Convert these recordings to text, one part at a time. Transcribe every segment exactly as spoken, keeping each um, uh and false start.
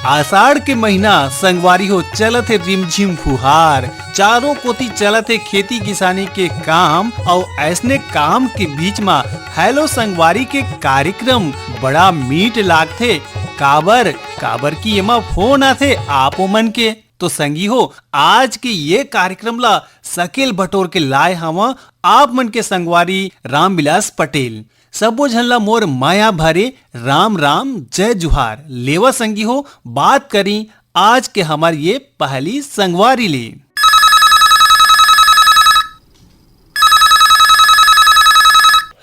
आषाढ़ के महीना संगवारी हो, चलत हे रिमझिम फुहार, चारों कोती चलत हे खेती किसानी के काम। अउ ऐसने काम के बीच मा हेलो संगवारी के कार्यक्रम बड़ा मीठ लागथे। काबर? काबर कि एमा फोन आथे आप मन के। तो संगी हो, आज के ये कार्यक्रम ला सकेल बटोर के लाए हवा आप मन के संगवारी रामविलास पटेल। सबो झन ला मोर माया भरे राम राम, जय जुहार। लेवा संगी हो, बात करी आज के हमार ये पहली संगवारी ले।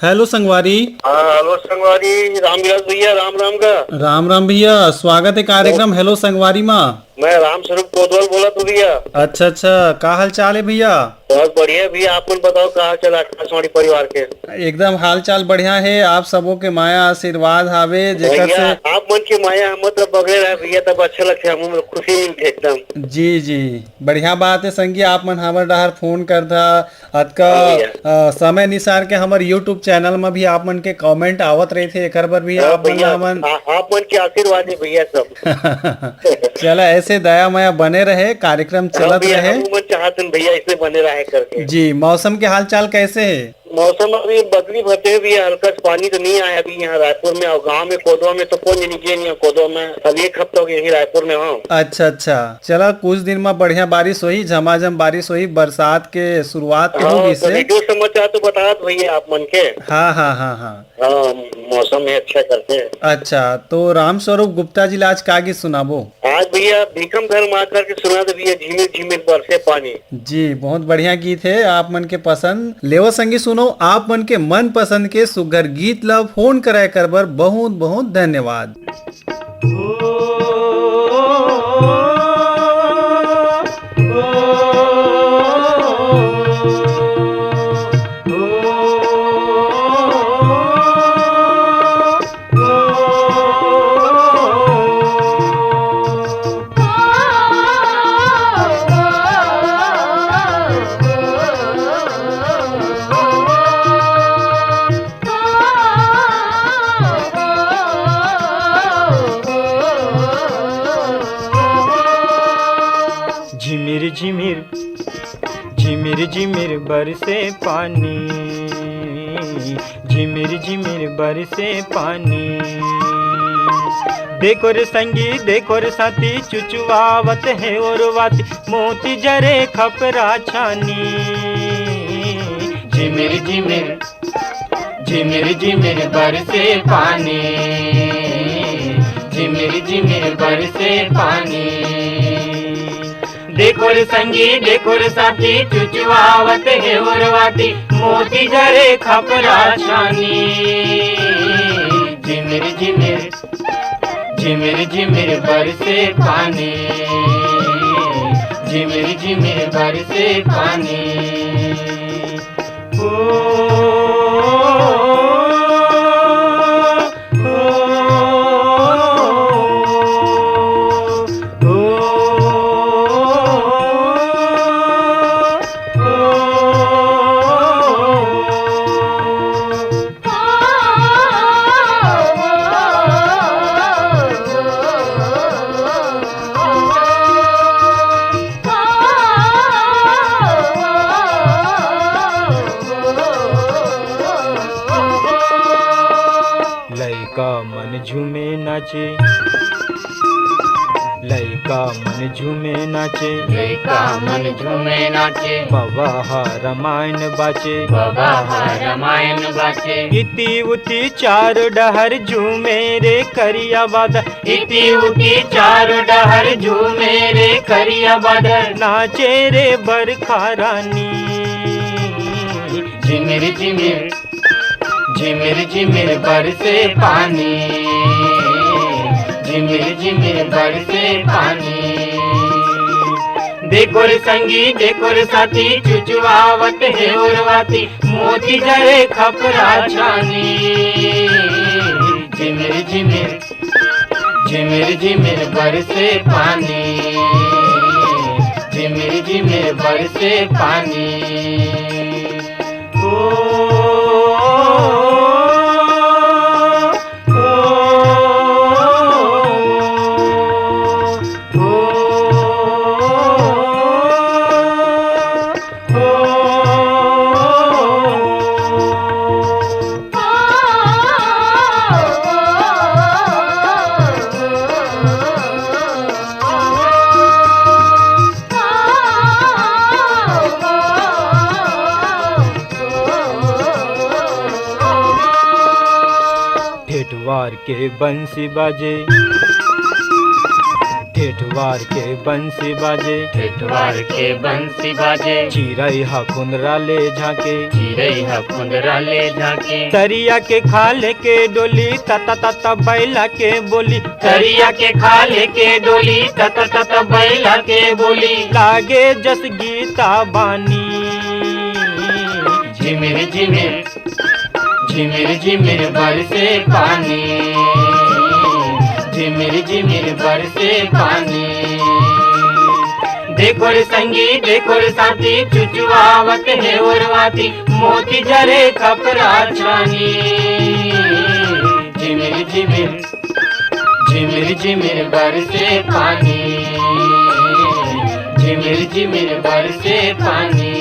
हेलो संगवारी। हाँ, हेलो संगवारी, रामविलास भैया, राम राम का। राम राम भैया, स्वागत है कार्यक्रम हेलो संगवारी मा। मैं राम स्वरूप कोतवाल बोलत हूँ भैया। अच्छा अच्छा, का हाल चाल है भैया? बहुत बढ़िया भैया, आप मन बताओ, का हाल चाल आकाशवाणी परिवार के? एकदम हाल चाल बढ़िया है, आप सबो के माया आशीर्वाद हावे, जेकर भैया, से आप मन के माया हम मतलब बगले रहे भैया, तब अच्छा लगथे, हम लोग खुशी मिलथे एकदम। जी जी, बढ़िया बात है संगी, आप मन हमर डहर फोन करथा, अतका हाँ भैया। अ, समय निसार के हमर YouTube चैनल में भी आप मन के कमेंट आवत रहिथे, एकर बर भी हाँ आप मन भैया, ला हमन आ-, आप मन के आशीर्वाद है भैया सब। चला, ऐसे दया मया बने रहे, कार्यक्रम हाँ चलत भैया, रहे। हम मन चाहत हन भैया, ऐसे बने रहे करके। जी, मौसम के हाल चाल कैसे है? मौसम अभी बदली भरते हुए भी है, हल्का सा पानी तो नहीं आया अभी यहाँ रायपुर में, और गांव में कोदवा में तो कोई नहीं गया नहीं है, कोदवा में अब एक हफ्ता हो गया यही रायपुर में हूँ। अच्छा अच्छा, चला, कुछ दिन में बढ़िया बारिश होही, झमाझम बारिश होही, बरसात के शुरुआत के हाँ, होगी तो से। रेडियो समाचार तो बतात भैया आप मन के। हाँ हाँ हाँ हाँ। हाँ, मौसम है अच्छा करके। अच्छा, तो राम स्वरूप गुप्ता जी ला आज का गीत सुनाबो? आज भैया भीखम धर्म आकर के सुना दे भैया, झिमिर झिमिर बरसे पानी। जी, बहुत बढ़िया गीत है, आप मन के पसंद। लेवा संगी सुनो, आप मन के मनपसंद के सुघर गीत ला फोन कराए कर बर बहुत बहुत धन्यवाद। झिमिर झिमिर, झिमिर झिमिर बरसे पानी, झिमिर झिमिर बरसे पानी। देखो रे संगी, देखो रे साथी, चुचुआवत हे ओरवाती, मोती जरे खपरा छानी। झिमिर झिमिर, झिमिर झिमिर बरसे पानी, झिमिर झिमिर बरसे पानी। देखो रे संगी, देखो रे साथी, चुचुआवत हे ओरवाती, मोती जरे खपरा छानी। झिमिर झिमिर, झिमिर झिमिर बरसे पानी, झिमिर झिमिर बरसे पानी। ओ, ओ, ओ, ओ। लइका मन झूमे नाचे, लइका मन झूमे नाचे, लइका मन झूमे नाचे। बबा ह रामायण बाचे, बबा ह रामायण बाचे। इति उति चार डहर झूमे रे करिया बादर, इति उति चार डहर झूमे रे करिया बादर। नाचे रे बरखा रानी, झिमिर झिमिर, झिमिर झिमिर बरसे पानी, झिमिर झिमिर बरसे पानी। देखो रे संगी, देखो रे साथी, चुचुआवत हे ओरवाती, मोती जरे खपरा छानी। झिमिर झिमिर, झिमिर झिमिर बरसे पानी, झिमिर झिमिर बरसे पानी। ओ, ओ, ओ, ठेठवार के बंसी बाजे, ठेठवार के बंसी बाजे, ठेठवार के बंसी बाजे। चिरई ह कुंदरा ले झांके, चिरई ह कुंदरा ले झांके। तरिया के खाल के डोली, तत तत बैला के बोली। तरिया के खाल के डोली, तत तत बैला के बोली। लागे जस गीता बानी। झिमिर झिमिर, झिमिर झिमिर बरसे पानी, झिमिर झिमिर बरसे पानी। देखो रे संगी, देखो रे साथी, चुचुआवत हे ओरवाती, मोती झरे कपरा छानी। झिमिर झिमिर, झिमिर झिमिर बरसे पानी, झिमिर झिमिर बरसे पानी।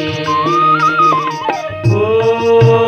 ओ, ओ, ओ,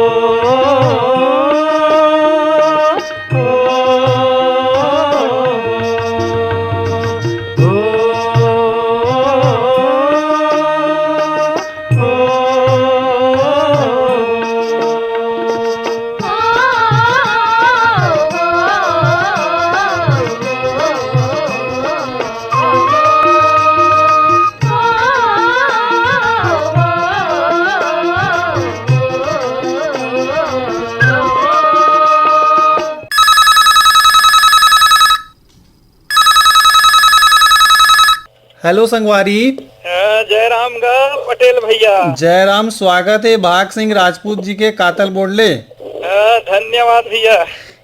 हेलो संगवारी। हाँ, जय राम गा पटेल भैया। जय राम, स्वागत हे भाग सिंह राजपूत जी के कातल बोड़ले। हाँ, धन्यवाद भैया।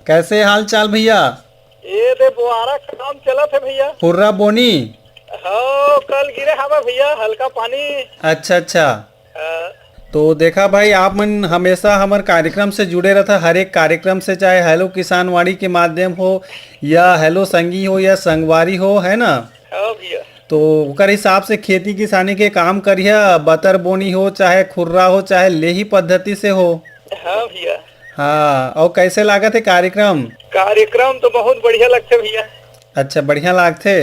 कैसे हाल चाल भैया? ये दे बोआरा काम चलत हे भैया। हुर्रा बोनी? हाँ, कल गिरे हवा भैया, हल्का पानी। अच्छा अच्छा। हाँ। तो देखा भाई, आप मन हमेशा हमर कार्यक्रम से जुड़े रहता, हर एक कार्यक्रम से, चाहे हेलो किसानवाणी के माध्यम हो या हेलो संगी हो या संगवारी हो, है ना? हाँ भैया। तो ओकर हिसाब से खेती किसानी के काम करिया, बतर बोनी हो, चाहे खुर्रा हो, चाहे लेही पद्धति से हो। हाँ भैया। हाँ, और कैसे लागत हे कार्यक्रम? कार्यक्रम तो बहुत बढ़िया लगथे भैया। अच्छा, बढ़िया लागथे।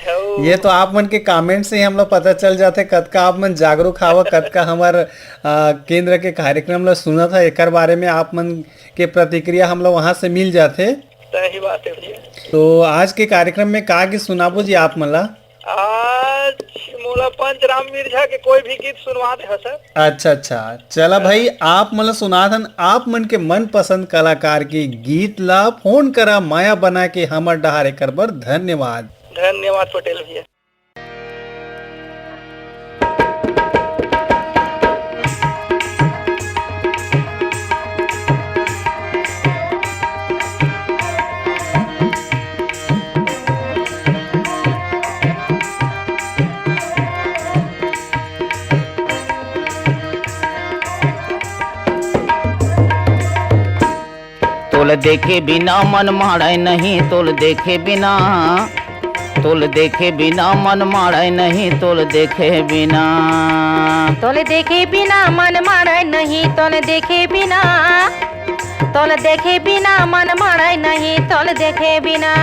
हो। ये तो आप मन के कमेंट से ही हम लोग पता चल जाथे, कतका आप मन जागरूक हावव, कतका हमर, आ, केंद्र के कार्यक्रम ला सुनत हा, एकर बारे में आप मन के प्रतिक्रिया हम लोग वहाँ से मिल जाथे। सही बात है भैया। तो आज के कार्यक्रम में का गीत सुनाबो जी आप मन ला? आज मोला पंच राम मिर्झा के कोई भी गीत सुनवा दे हा सर। अच्छा, अच्छा। चला भाई, आप मन ला सुनात हन आप मन के मनपसंद कलाकार के गीत ला। फोन करा माया बना के हमर डहार, एकर बर धन्यवाद। धन्यवाद पटेल भैया। तोल देखे बिना मन माड़े नहीं, तोल देखे बिना, तोल देखे बिना मन माड़े नहीं, तोल देखे बिना। तोल देखे बिना मन माड़े नहीं, तोल देखे बिना, तोल देखे बिना मन माड़े नहीं, तोल देखे बिना।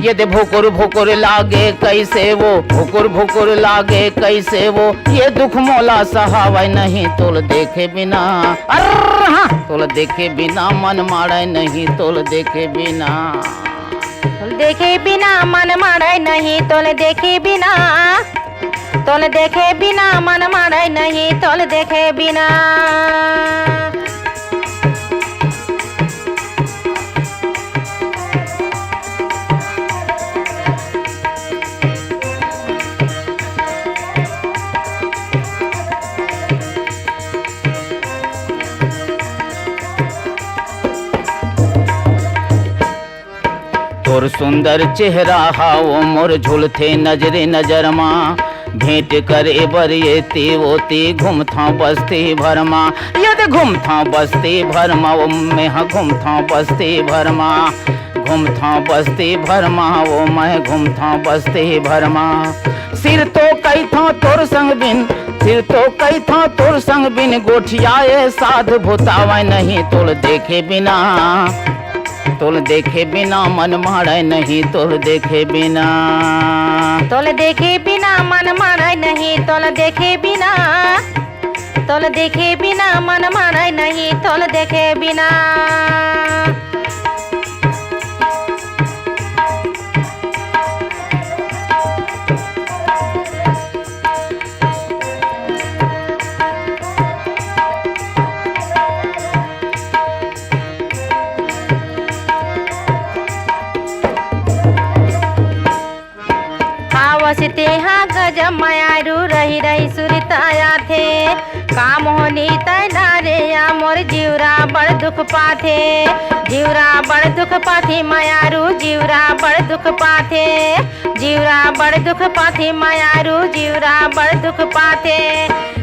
ये दे भोकुर भोकुर लागे कैसे वो, भोकुर भोकुर लागे कैसे वो, ये दुख मोला सहावय नहीं, तोल देखे बिना। अर हाँ, तोल देखे बिना मन माड़े नहीं, तोल देखे बिना। तोल देखे बिना मन माड़े नहीं, तोल देखे बिना। तोल देखे बिना मन माड़े नहीं, तोल देखे बिना। तोर सुंदर चेहरा हा वो मोर झूलथे नजरे नजर मा। भेंट करे बर एती ओती घूमथंव बस्ती भर मा। ये दे घूमथंव बस्ती भर मा, वो मैं हा घूमथंव बस्ती भर मा। घूमथंव बस्ती भर मा, वो मैं घूमथंव बस्ती भर मा। सिर तो कहिथंव तोर संग बिन, सिर तो कहिथंव तोर संग बिन, गोठियाए साध भुतावय नहीं तोल देखे बिना। तोल देखे बिना मन माड़े नहीं, तोल देखे बिना। तोल देखे बिना मन माड़े नहीं, तोल देखे बिना। तोल देखे बिना मन माड़े नहीं, तोल देखे बिना। सितेहा गजब मयारू रहि रहि सुरता आथे। का मोहनी तैना रे या मोर जिउरा बड़ दुख पाथे। जिउरा बड़ दुख पाथे मयारू जिउरा बड़ दुख पाथे। जिउरा बड़ दुख पाथे मयारू जिउरा बड़ दुख पाथे।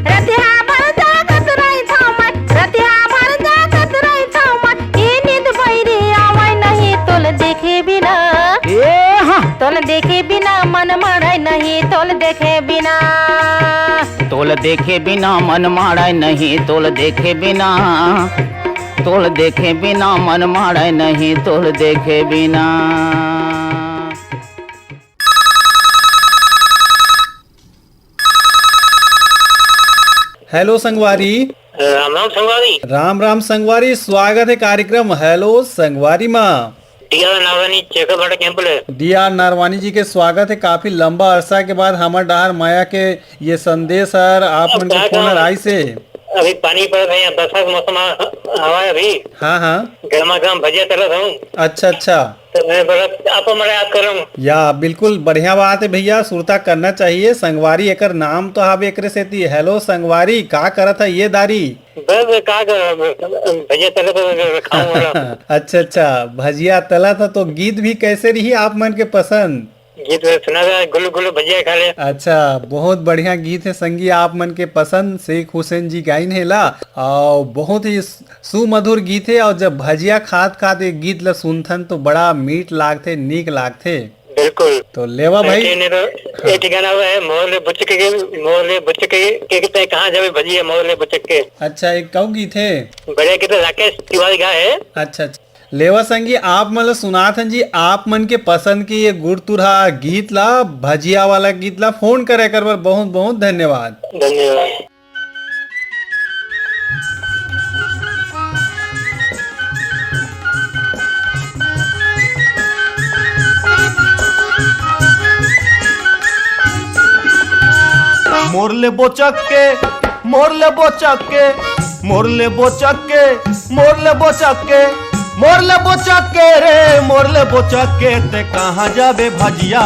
रतिहा भर जागत रहिथौं मैं, रतिहा भर जागत रहिथौं मैं। ए नींद बइरी आवय नहीं तोल देखे बिना। ए हाँ। तोल देखे बिना मन माड़य नहीं तोल देखे बिना। तोल देखे बिना मन माड़य नहीं तोल देखे बिना। तोल देखे बिना मन माड़य नहीं तोल देखे बिना। हेलो संगवारी। राम राम संगवारी। राम राम संगवारी, स्वागत हे कार्यक्रम हेलो संगवारी मा। डी आर नारवानी चेकरभाटा कैंप ले। डी आर नारवानी जी के स्वागत हे। काफी लंबा अरसा के बाद हमर डहार मया के ये संदेश हर आप मन के फोन हर आइस हे। अभी पानी पड़त हे, यहाँ बरसा के मौसम हवा हे अभी। हाँ, हाँ। गरमा गरम भजिया तलत हूँ। अच्छा, अच्छा। तो मैं बोला, आप हमारे याद करो। या, बिल्कुल बढ़िया बात हे भैया, सुरता करना चाहिए। संगवारी एकर नाम तो हवे एकरे सेती। हेलो संगवारी, का करत हे ये दारी? बस का कर, भजिया तलत हूँ, खाऊं वाला। अच्छा, अच्छा, भजिया तलत हव तो गीत भी कैसे रही आप मन के पसंद? गीत सुना था, गुल्लू गुल्लू भजिया खा ले। अच्छा, बहुत बढ़िया गीत हे संगी, आप मन के पसंद शेख हुसैन जी गाइन हे ला, और बहुत ही सुमधुर गीत हे। और जब भजिया खात खात ये गीत ला सुनथन तो बड़ा मीठ लागथे, नीक लागथे। बिल्कुल। तो लेवा भाई। ए ठिकाना हे मोर ले बुचक के, मोर ले बुचक के, के, के तैं कहाँ जाबे भजिया मोर ले बुचक के। अच्छा, एक कऊ गीत हे? बढ़िया गीत हे, राकेश तिवारी गा हे। अच्छा, अच्छा। लेवा संगी, आप मन ल सुनात हन जी, आप मन के पसंद के ये गुरतुरहा गीत ला, भजिया वाला गीत ला फोन करे कर बर बहुत बहुत धन्यवाद। धन्यवाद। मोर ले बोचक के, मोर ले बोचक के, मोर ले बोचक के, मोर ले बोचक के, मोर ले बोचक के रे, मोर ले बोचक के, ते कहाँ जाबे भजिया?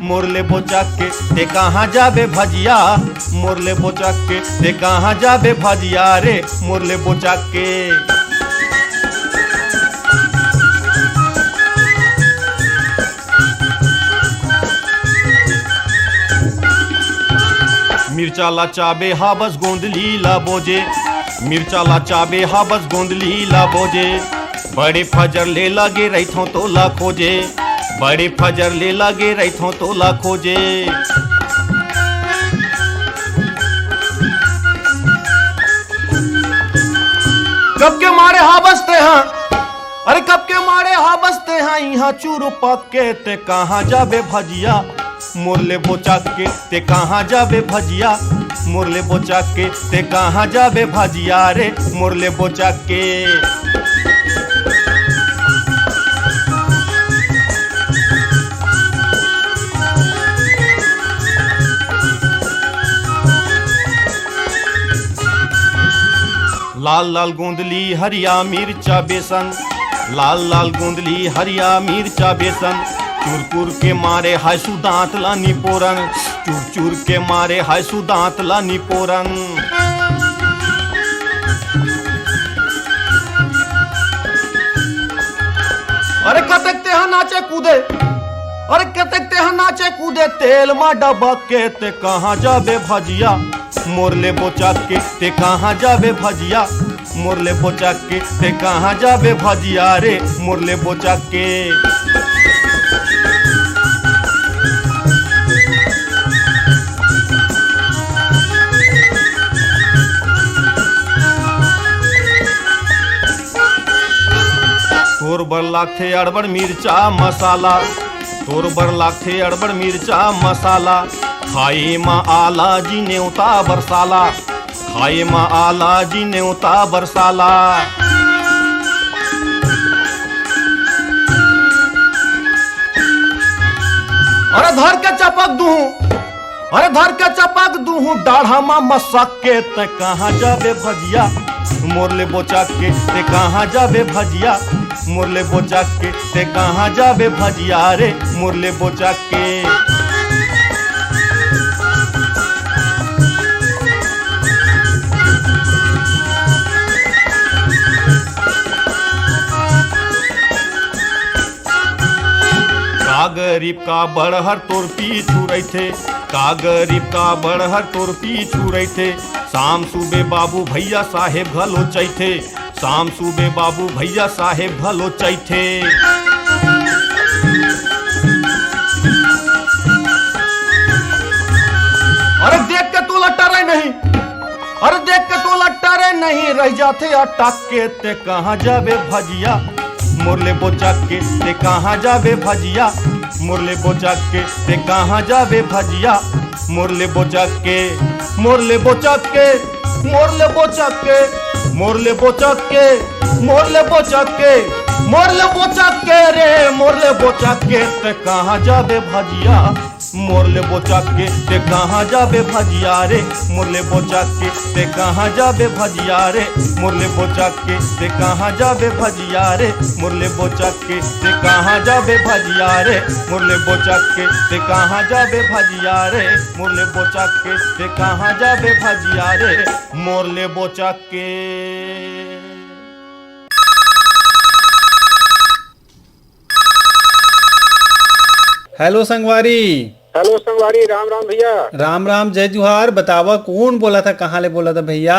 मोर ले बोचक के, ते कहाँ जाबे भजिया? मोर ले बोचक के, ते कहाँ जाबे भजिया रे? मोर ले बोचक के। मिर्चा ला चाबे हा बस गोंदली ला बोजे, मिर्चा ला चाबे हा बस गोंदली ला बोजे। बड़े फजर ले लगे रहिथौं तोला खोजे, बड़े फजर ले लगे रहिथौं तोला खोजे। कब के मारे हा बस ते हा, अरे कब के मारे हा बस ते हा, इहाँ चूरू पक के ते कहाँ जाबे भजिया? मोर ले बोचक के ते कहाँ जाबे भजिया? मोर ले बोचक के ते कहाँ जाबे भजिया रे? मोर ले बोचक के। लाल लाल गोंदली हरिया मिर्चा बेसन, लाल लाल गोंदली हरिया मिर्चा बेसन, चुरचुर के मारे हाय सुदांत ला निपोरन, चुरचुर के मारे हाय सुदांत ला निपोरन। अरे कतेक तेहा नाचे कूदे, अरे कतेक तेहा नाचे कूदे तेल मा डबक के, ते कहाँ जाबे भजिया? मोर ले बोचक के ते कहाँ जाबे भजिया? मोर ले बोचक के ते कहाँ जाबे भजिया रे? मोर ले बोचक के। तोर बर लागथे अड़बड़ मिर्चा मसाला, तोर बर लागथे अड़बड़ मिर्चा मसाला, खाए म आला जी नेवता बरसाला, खाए म आला जी नेवता बरसाला। अरे धर के चपक दूहूं, अरे धर के चपक दूहूं डाढ़ा म मसक के, ते कहाँ जाबे भजिया? मोर ले बोचक के ते कहाँ जाबे भजिया? मोर ले बोचक के ते कहाँ जाबे भजिया रे? मोर ले बोचक के। गरीब का बड़हर तोर पीछू रहिथे, का गरीब का बड़हर तोर पीछू रहिथे। शाम सुबे बाबू भैया साहेब घलो चैथे, शाम सुबे बाबू भैया साहेब घलो चैथे। अरे देख के तोला टरे नहीं, अरे देख के तोला टरे नहीं, रह जाथे अटक के। ते कहाँ जाबे भजिया, मोर ले बोचक के। ते कहाँ जाबे भजिया, मोर ले बोचक के। ते कहाँ जाबे भजिया, मोर ले बोचक के। मोर ले बोचक के, मोर ले बोचक के, मोर ले बोचक के, मोर ले बोचक के, मोर ले बोचक के रे, मोर ले बोचक के। ते कहाँ जाबे भजिया, मोर ले बोचक के। ते कहाँ जाबे भजिया रे, मोर ले बोचक के। ते कहाँ जाबे भजिया रे, मोर ले बोचक के। ते कहाँ जाबे भजिया रे, मोर ले बोचक के। ते कहाँ जाबे भजिया रे, मोर ले बोचक के। ते कहाँ जाबे भजिया रे, मोर ले बोचक के। ते कहाँ जाबे भजिया रे, मोर ले बोचक के। हेलो संगवारी। हेलो संगवारी, राम राम भैया। राम राम, जय जुहार। बतावा, कौन बोला था, कहाँ ले बोला था भैया?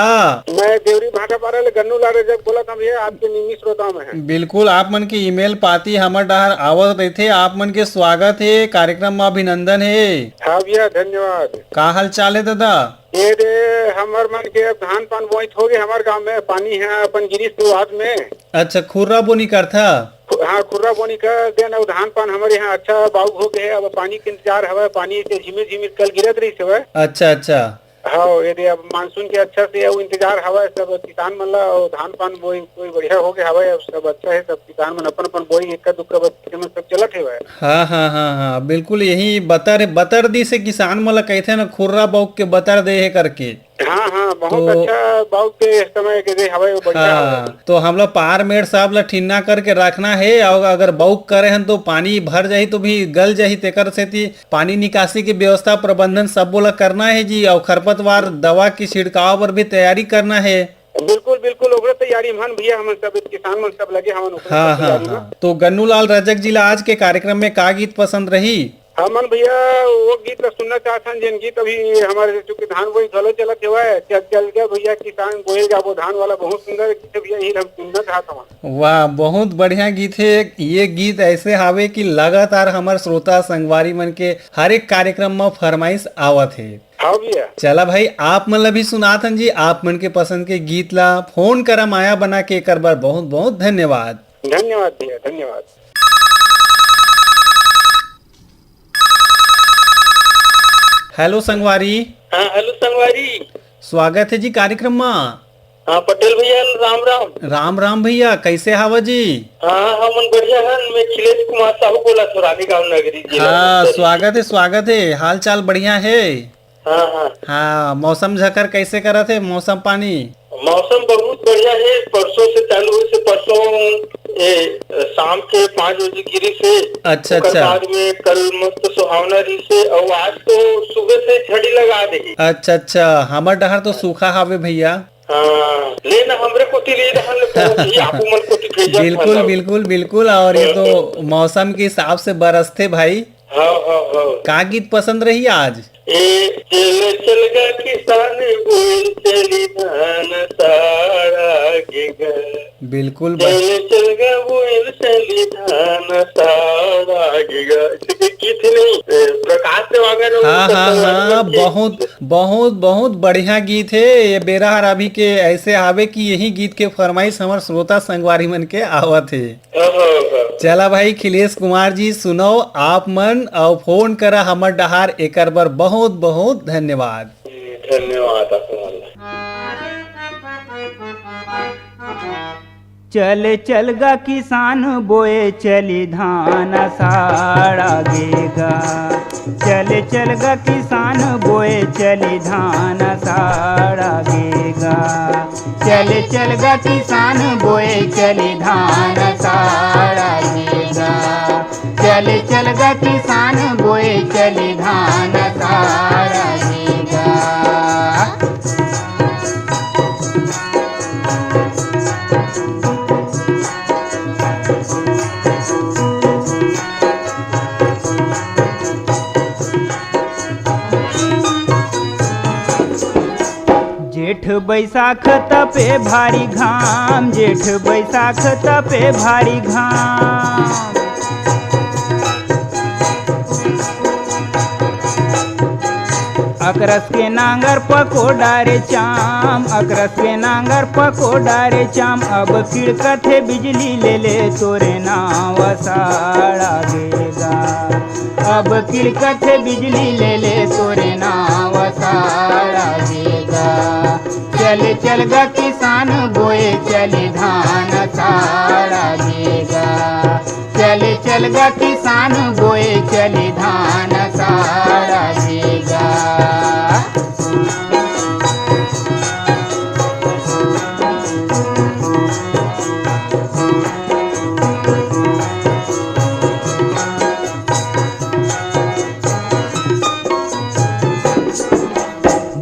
मैं देवरी भाटापारा ले गन्नू लाल रजक बोला था भैया, आपके नियमित श्रोता में है। बिल्कुल, आप मन के ईमेल पाती हमर डहार आवत रहिथे, आप मन के स्वागत हे कार्यक्रम में, अभिनंदन हे। हाँ भैया, धन्यवाद। का हाल चाल है दादा? ये दे, हमर मन के अब धान पान बोइत हो गए, हमार गांव में पानी है अपन गिरी शुरुआत में। अच्छा, खुर्रा बोनी करथा? खु-, हाँ, खुर्रा बोनी कर देन, अउ धान पान हमर यहाँ अच्छा बाउग हो गए, अब पानी के इंतजार हवय, पानी के झिमिर झिमिर कल गिरत रहिस हवय। अच्छा, अच्छा। हाँ, ये दे, अब मानसून के अच्छा से अउ इंतजार हवय, सब किसान मन ला, अउ धान पान बोई कोई बढ़िया हो गए हवय, अब सब अच्छा है, सब किसान मन अपन अपन बोई, इक्का दुक्का बस में सब चलत हवय। हाँ, हाँ, हाँ, हाँ, बिल्कुल यही बतर, बतर दिस हे किसान मन ला कहिथे ना, खुर्रा बउक के बतर दे हे करके। हाँ, हाँ, बहुत तो अच्छा बाउक के समय के दे हवय, वो बढ़िया हाँ, हवय। तो हमला पार मेड़ सब ला ठिन्ना करके रखना हे, अउ अगर बउक करे हन तो पानी भर जाही तो भी गल जाही, तेकर सेती पानी निकासी के व्यवस्था प्रबंधन सबो ला करना हे जी, अउ खरपतवार दवा के छिड़काव बर भी तैयारी करना हे। बिल्कुल, बिल्कुल, ओकरे तैयारी में हन भैया, हमन सब किसान मन सब लगे हवन ओकरे हाँ, सब हाँ, तैयारी में। हाँ। तो गन्नू लाल रजक जी ला आज के कार्यक्रम में का गीत पसंद रही? हमन भैया वो गीत ला सुनना चाहत हन, जेन गीत अभी हमारे चूंकि धान बोई घलो चलत हेवय, चल चल गया भैया किसान बोए जाबो धान वाला, बहुत सुंदर गीत है भैया, यही हम सुनना चाहत हवन। वाह, बहुत बढ़िया गीत है। ये गीत ऐसे हावे कि लगातार हमर श्रोता संगवारी मन के हर एक कार्यक्रम में फरमाइश आवत है। हाँ भैया। चला भाई, आप मन ला भी सुनात हन जी, आप मन के पसंद के गीत ला। फोन करा माया बना के, एकर बर बहुत बहुत धन्यवाद। धन्यवाद भैया, धन्यवाद। हेलो संगवारी। हाँ, हेलो संगवारी। स्वागत है जी कार्यक्रम मा। हाँ, पटेल भैया, राम राम। राम राम भैया, कैसे हावा जी? हाँ, हमन बढ़िया हन। मैं खिलेश कुमार साहू बोला थो, रानीगांव नगरी, जिला हाँ, मुंगेली। स्वागत है, स्वागत है। हाल चाल बढ़िया है? हाँ, हाँ। हाँ, मौसम झकर कैसे करत है, मौसम पानी? मौसम बहुत बढ़िया है, परसों से चालू है, से परसों, ए, शाम के पाँच बजे गिरी से, अच्छा, ओकर अच्छा। बाद में कल मस्त सुहावना रही से, और आज तो सुबह से झड़ी लगा दे। अच्छा, अच्छा, हमर डहर तो सूखा हावे भैया। हाँ, ले ना हमरे कोती ले, डहर ले पहुंच ही, आपू मन कोती भेजत बिल्कुल, हन। बिल्कुल, बिल्कुल, और ये तो हाँ। मौसम के हिसाब से बरसथे भाई। हाँ, हाँ, हाँ। का गीत पसंद रही आज? ए, चल, चल गा किसान बोल चली धान साड़ा गे गा। बिल्कुल बस। चल, चल गा बोल चली धान साड़ा गे गा। इसे के गीत नहीं, ए, प्रकाश देवांगन और हाँ, हाँ, शंकर हाँ, भगत के बहुत, बहुत, बहुत बढ़िया गीत है। ये बेरा हर अभी के ऐसे आवे कि यही गीत के फरमाइश हमर श्रोता संगवारी मन के आवत है। हाँ, हाँ, हाँ। चला भाई खिलेश कुमार जी, सुनव आप मन अउ फोन करा हमर डहार, एकर बर बहुत बहुत धन्यवाद। धन्यवाद आप मन ला। चल चल गा किसान बोए चली धान साड़ा गे गा। चल चल गा किसान बोए चली धान साड़ा गे गा। चल चल गा किसान बोए चली धान साड़ा गे गा। चल चल गा किसान बोए चली धान साड़ा गे गा। बैसाख तपे भारी घाम, जेठ बैसाख तपे भारी घाम। अकरस के नांगर पको डारे चाम, अकरस के नांगर पको डारे चाम। अब किड़कत हे बिजली ले ले तोरे नाव असाड़ा गेगा। अब किड़कत हे बिजली ले ले तोरे नाव असाड़ा गेगा। चल चल गा किसान बोए चली धान असाड़ा गेगा। चल चल गा किसान बोए चली धान असाड़ा गेगा।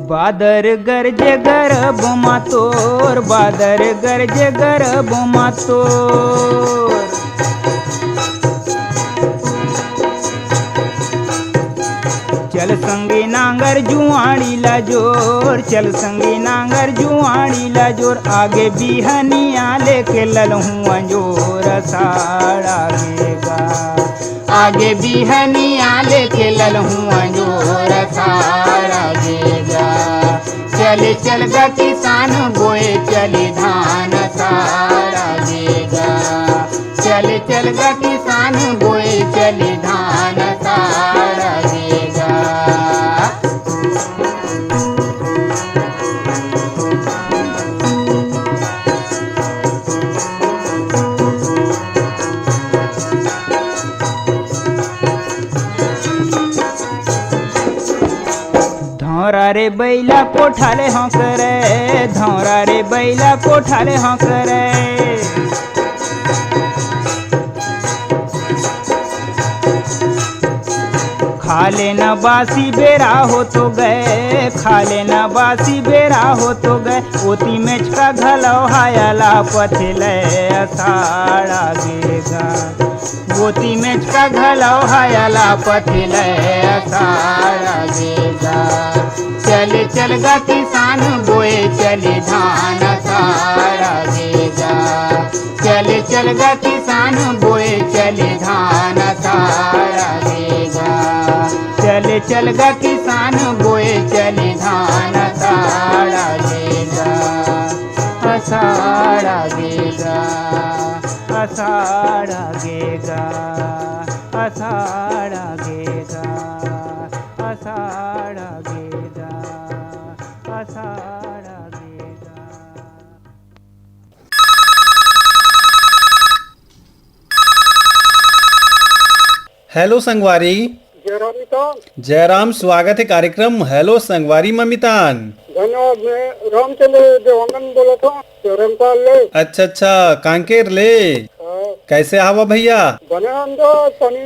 बादर गरजे गरब मा तोर, बादर गरजे गरब मा तोर। चल संगी नांगर जुआड़ी ला जोर, चल संगी नांगर जुआड़ी ला जोर। आगे बिहनिया लेके ललहूँ अंजोर असाड़ा गेगा। आगे बिहनिया लेके ललहूँ अंजोर असाड़ा गेगा। चल चल गा किसान बोए चली धान असाड़ा गेगा। चल चल गा किसान बोए चली धान असाड़ा गेगा। धौरा रे बैला कोठाले हौंकरे, धौरा रे बैला कोठाले हौंकरे। खाले न बासी बेरा हो तो गए, खाले न बासी बेरा हो तो गए। ओती मेचका घलौ हायला पथिले असाड़ा गेगा। ओती मेचका घलौ हायला पथिले असाड़ा गेगा। चल चल गा किसान बोए चली धान असाड़ा गेगा। चल चल गा किसान बोए चली धान असाड़ा गेगा। चल चल गा किसान बोए चली धान असाड़ा गेगा। असाड़ा गेगा। असाड़ा गेगा। असाड़ा गेगा। असाड़ा गेगा। असाड़ा गेगा। हेलो संगवारी। जय राम मितान। जय राम, स्वागत हे कार्यक्रम हेलो संगवारी म मितान। धन्यवाद, मैं रामचंद्र देवांगन बोलत हौं, चौरंगपाल ले। अच्छा अच्छा, कांकेर ले। हाँ। कैसे हवा भैया? बने हम तो पानी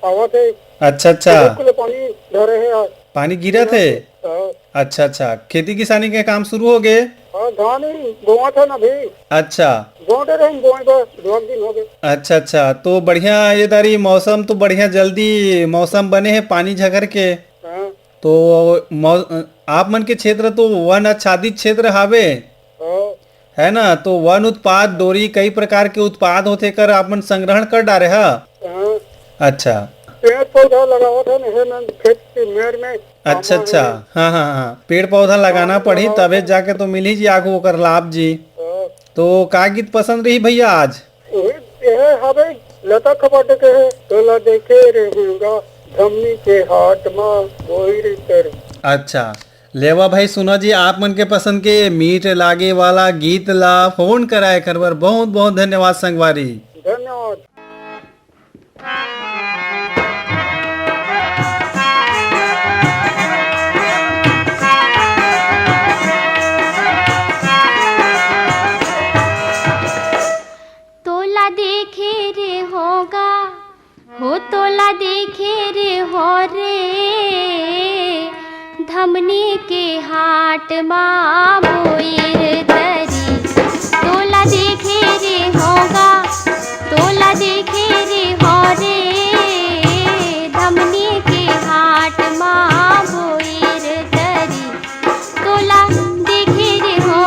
आवत हे। अच्छा अच्छा। कुले कुले पानी धरे हे आज। पानी गिरत हे? हाँ। अच्छा अच्छा, खेती किसानी के काम शुरू हो गए? हाँ, धान ही बोवत हे ना अभी। अच्छा। बोवत रहे, बोए बर दो दिन हो गए। अच्छा अच्छा, तो बढ़िया ये दारी मौसम तो बढ़िया, जल्दी मौसम बने हे पानी झगर के। हाँ। तो मौ-, आप मन के क्षेत्र तो वन आच्छादित क्षेत्र हावे, हाँ। है ना? तो वन उत्पाद डोरी कई प्रकार के उत्पाद होथे, कर आप मन संग्रहण कर डारे हा? हाँ। अच्छा। पेड़ पौधा लगावत हे ना, हे ना खेत के मेड़ में। अच्छा अच्छा, हाँ हाँ हाँ, पेड़ पौधा लगाना हाँ, पड़ही, लगावत तबे हे। जाके तो मिलही जी आगू ओकर लाभ जी। हाँ। तो का गीत पसंद रही भैया आज? उही, एहे हवे लता खपाटे के हे, तोला देखे रेहेंव गा धमनी के हाट मा बोइर कर। अच्छा, लेवा भाई सुना जी, आप मन के पसंद के मीठ लागे वाला गीत ला फोन कराए कर बर बहुत बहुत धन्यवाद संगवारी। धन्यवाद। तोला देखे रेहेंव गा, हो तोला देखे रेहेंव रे, धमनी के हाट मा बोइर तरी। तोला देखे रेहेंव गा, तोला देखे रेहेंव रे, धमनी के हाट मा बोइर तरी। तोला देखे रेहेंव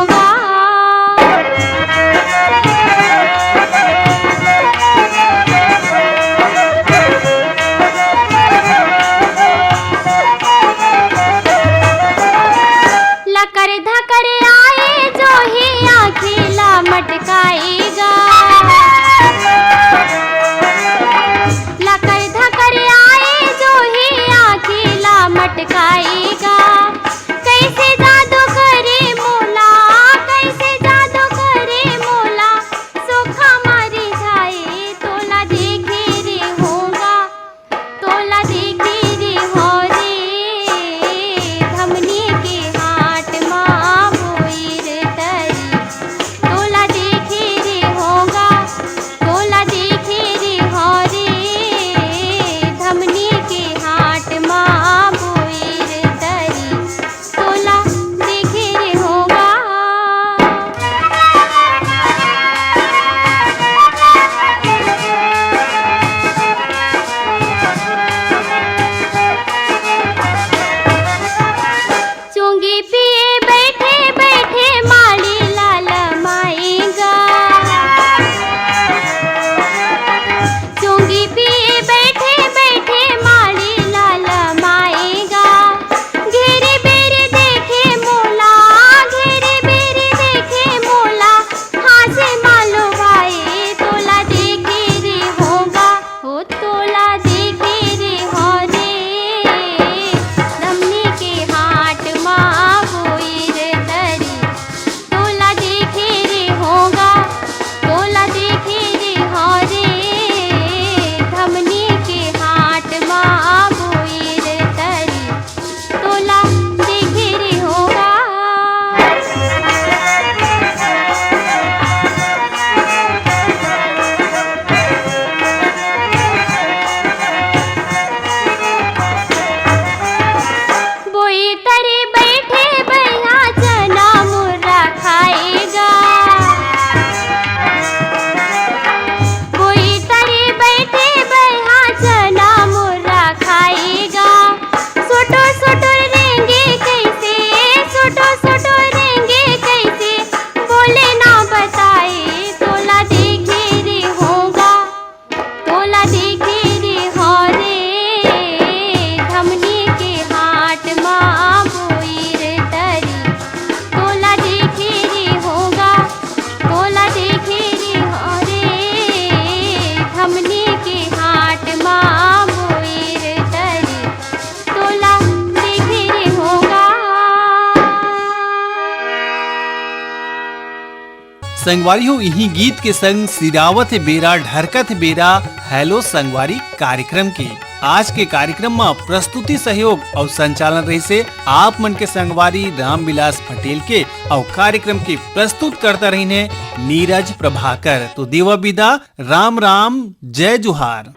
संगवारी हो, इही गीत के संग सिरावत हे बेरा, ढरकत हे बेरा, हेलो संगवारी कार्यक्रम के। आज के कार्यक्रम म प्रस्तुति सहयोग अउ संचालन रहिसे आप मन के संगवारी रामविलास पटेल के, अउ कार्यक्रम के प्रस्तुत करता रहिन हे नीरज प्रभाकर। तो देवा बिदा, राम राम, जय जोहार।